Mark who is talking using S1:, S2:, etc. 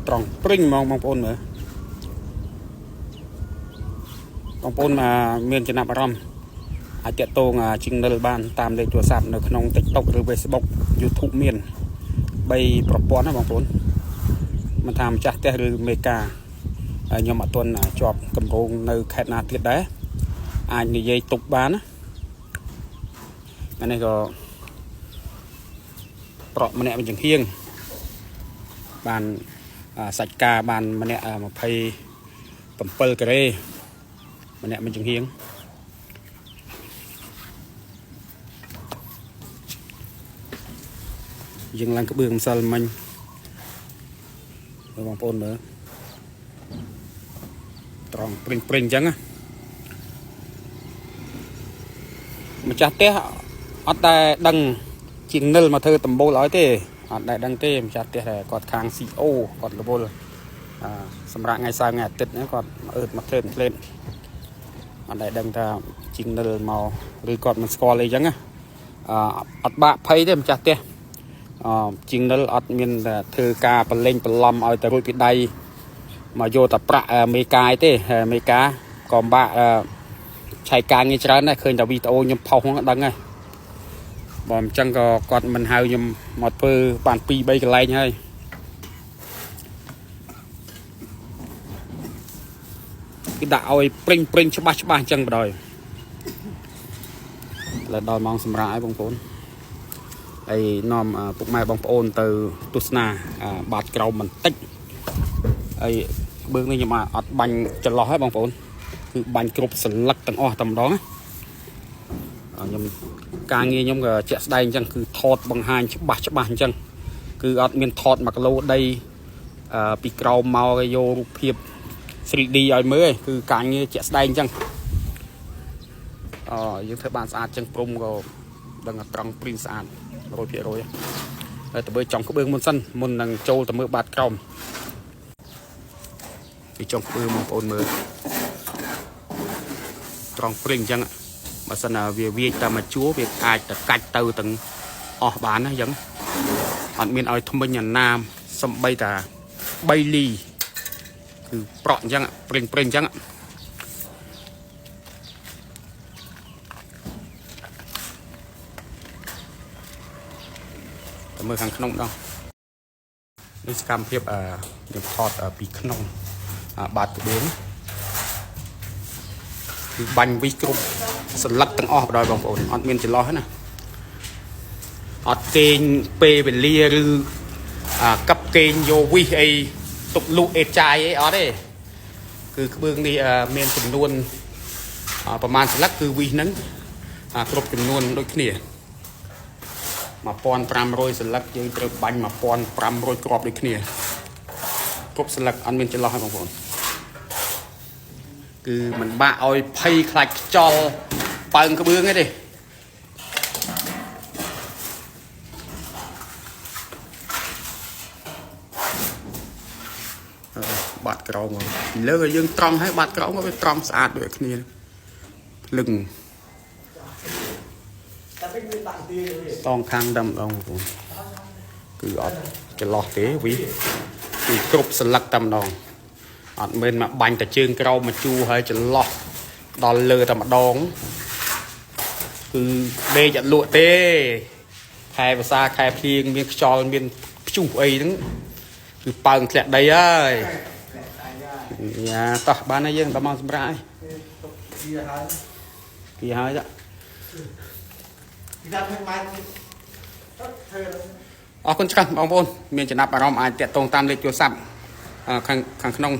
S1: ត្រង់ព្រិញហ្មងបងប្អូនមើលបងប្អូនមានចំណាប់អារម្មណ៍អាចតាក់ទងជាងនិលបានតាមលេខទូរស័ព្ទនៅក្នុង TikTok ឬ Facebook YouTube មាន3ប្រព័ន្ធណាបងប្អូនមិនថាម្ចាស់ផ្ទះឬមេការហើយខ្ញុំអត់ទាន់ជាប់កម្រងនៅខេត្តណាទៀតដែរអាចនិយាយទុកបានណាអានេះក៏ប្រក់ម្នាក់មួយចង្ហៀងបានសាច់ការបានម្នាក់27ការ៉េម្នាក់មួយចង្ហៀងយើងឡើងក្បឿងម្សិលមិញមើលបងប្អូនមើលត្រង់ព្រិញព្រិញអញ្ចឹងណាម្ចាស់ផ្ទះអត់តែដឹងជាងនិលមកធ្វើដំបូលឲ្យទេអត់ដែលដឹងទេម្ចាស់ផ្ទះគាត់ខាង CO គាត់រវល់សម្រាប់ថ្ងៃសៅរ៍ថ្ងៃអាទិត្យហ្នឹងគាត់មកអឺតមកធ្វើផ្លេតអត់ដែលដឹងថាជាងនិលមកឬគាត់មិនស្គាល់អីចឹងណាអត់បាក់ភ័យទេម្ចាស់ផ្ទះជាងនិលអត់មានតែធ្វើការប្រឡែងប្រឡំឲ្យតែរួចពីដៃមកយកតែប្រាក់មេកាយទេមេកាក៏បាក់ឆែកការងារច្រើនដែរឃើញតែវីដេអូខ្ញុំផុសហ្នឹងដឹងហើយបើមិនចឹងក៏គាត់មិនហៅខ្ញុំមកធ្វើបាន2 3កន្លែងហើយគេដាក់ឲ្យព្រិញព្រិញច្បាស់ច្បាស់អញ្ចឹងបណ្ដោយឥឡូវដល់ម៉ោងសម្រាប់ហើយបងប្អូនហើយនាំពុកម៉ែបងប្អូនទៅទស្សនាបាតក្រោមបន្តិចហើយក្បឿងនេះខ្ញុំអត់បាញ់ចន្លោះហើយបងប្អូនគឺបាញ់គ្រប់សន្លឹកទាំងអស់តែម្ដងណាខ្ញុំការងារខ្ញុំក៏ជាក់ស្ដែងអញ្ចឹងគឺថតបង្ហាញច្បាស់ច្បាស់អញ្ចឹងគឺអត់មានថត1គីឡូដីពីក្រោមមកគេយករូបភាព 3D ឲ្យមើលគឺការងារជាក់ស្ដែងអញ្ចឹងអយើងធ្វើបានស្អាតអញ្ចឹងព្រំក៏ដឹងថាត្រង់ព្រីនស្អាត100%ហើយទៅមើលចុងក្បឿងមុនសិនមុននឹងចូលទៅមើលបាតក្រោមពីចុងក្បឿងបងប្អូនមើលត្រង់ព្រីងអញ្ចឹងបើសិនណាវាវាយតាមមួយជួរវាអាចទៅកាច់ទៅទាំងអស់បានណាអញ្ចឹងអត់មានឲ្យថ្មិញអាណាមសំបីតា3លីគឺប្រក់អញ្ចឹងព្រិញព្រិញអញ្ចឹងទៅមើលខាងក្នុងម្ដងនេះសកម្មភាពខ្ញុំថតពីក្នុងបាតក្បឿងគឺបាញ់វិសគ្រប់សន្លឹកទាំងអស់បណ្ដោយបងប្អូនអត់មានចន្លោះទេណាអត់កេងពេលវេលាឬកັບកេងយកវិសអីទុកលក់អេតចាយអីអត់ទេគឺក្បឿងនេះមានចំនួនប្រមាណសន្លឹកគឺវិសហ្នឹងគ្រប់ចំនួនដូចគ្នា1500សន្លឹកយើងត្រូវបាញ់1500គ្រាប់ដូចគ្នាគ្រប់សន្លឹកអត់មានចន្លោះទេបងប្អូនគឺមិនបាក់ឲ្យភ័យខ្លាចខ្ចល់ប៉ើងក្បឿងទេបាត់ក្រោមពីលើឲ្យយើងត្រង់ហើយបាត់ក្រោមក៏វាត្រង់ស្អាតដូចគ្នាភ្លឹងតងខាងតែម្ដងបងប្អូនគឺអត់ចន្លោះទេវិគឺគ្រប់សន្លឹកតែម្ដងអត់មែនមកបាញ់តែជើងក្រោមមកជួហើយចន្លោះដល់លើតែម្ដងគឺដេកអត់លក់ទេខែភាសាខែភ្លៀងមានខ្យល់មានព្យុះអីហ្នឹងគឺប៉ើងធ្លាក់ដីហើយយ៉ាតោះបានហើយយើងដល់មកសម្រាប់ហើយគេហើយតាអរគុណច្រើនបងប្អូនមានចំណាប់អារម្មណ៍អាចតាក់ទងតាមលេខទូរស័ព្ទខាងក្នុង